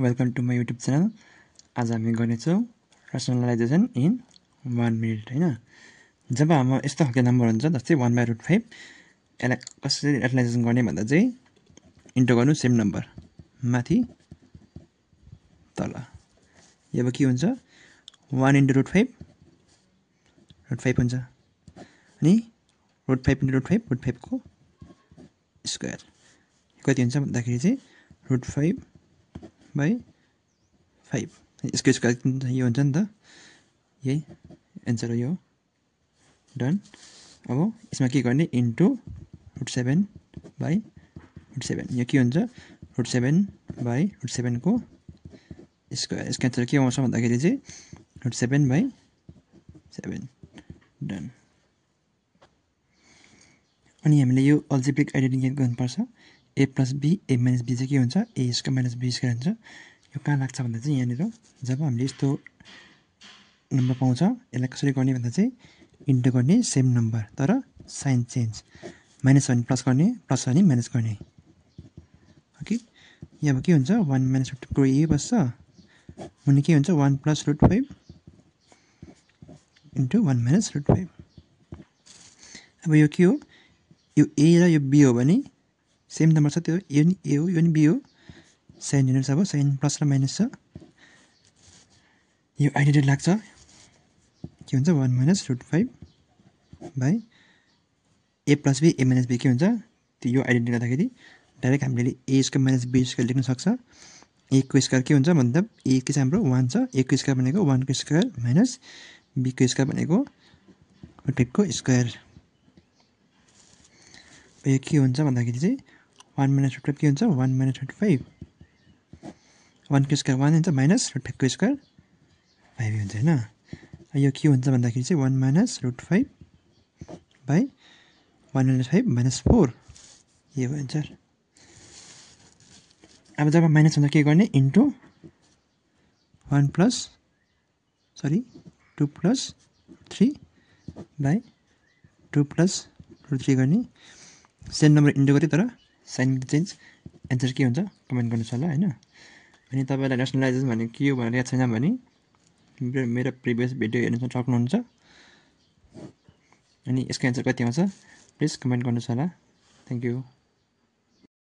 Welcome to my YouTube channel. आज हामी गर्नेछौँ रेसनलाइजेसन इन 1 मिनट हैन। जब हाम्रो यस्तो खालको नम्बर हुन्छ जस्तै 1/√5 यसलाई कसरी रेसनलाइजेसन गर्ने भन्दा चाहिँ इन्टु गर्नु सेम नम्बर माथि तल। अब के हुन्छ 1 * √5 √5 हुन्छ अनि √5 * √5 को स्क्वायर कति हुन्छ भन्दाखेरि चाहिँ √5/5 यसको स्क्वायर यो हुन्छ नि त, यही एन्सर हो यो। डन। अब यसमा के गर्ने इन्टु √7/√7 यो के हुन्छ √7/√7 को स्क्वायर। यसको एन्सर के आउँछ भन्दाखेरि चाहिँ √7/7। डन। अनि हामीले यो अल्जेब्रिक आइडेन्टिटी गेट गर्नुपर्छ। a + b a - b चाहिँ के हुन्छ a² - b² हुन्छ। यो कहाँ लाग्छ भन्दा चाहिँ यहाँनिर जब हामीले यस्तो नम्बर पाउँछ यसलाई कसरी गर्ने भन्दा चाहिँ इन्टु गर्ने सेम नम्बर तर साइन चेन्ज, माइनस भने प्लस गर्ने, प्लस भने माइनस गर्ने। ओके, यहाँ अब के हुन्छ 1 - √5 को यही बस्छ, मुनि के हुन्छ 1 + √5 इन्टु 1 - √5। अब यो के हो, यो a र यो b हो भने सेम नम्बर छ, त्यो यो नि a हो यो नि b हो, साइन हेर्नुहोस्। अब साइन प्लस र माइनस छ, यो आइडेन्टिटी लाग्छ, के हुन्छ 1 - √5/a + b a - b के हुन्छ त्यो यो आइडेन्टिटी गर्दाखेरि डाइरेक्ट हामीले a² - b² लेख्न सक्छ। a को स्क्वायर के हुन्छ मतलब a के चाहिँ हाम्रो 1 छ, a को स्क्वायर भनेको 1 को स्क्वायर माइनस b को स्क्वायर भनेको √5 को स्क्वायर। यो के हुन्छ भन्दाखेरि चाहिँ 1 - √5 के हुन्छ 1 - √5, 1 को स्क्वायर 1 हुन्छ माइनस √5 को स्क्वायर 5 हुन्छ हैन। यो के हुन्छ भन्दाखेरि चाहिँ 1 - √5/1 - 4 यो हो एन्सर। अब जब माइनस हुन्छ के गर्ने इन्टु 2 + 3/2 + √3 गर्ने, सेम नम्बर इन्टु गरे तर साइन चेन्ज। एन्सर के हुन्छ कमेन्ट गर्नुहोस् होला हैन। अनि तपाईँलाई रेसनलाइजेसन भनेको के हो भनेर याद छैन भने मेरो प्रिभियस भिडियो हेर्न सक्नुहुन्छ। अनि यसको एन्सर कति आउँछ प्लिज कमेन्ट गर्नुहोस् होला। Thank you.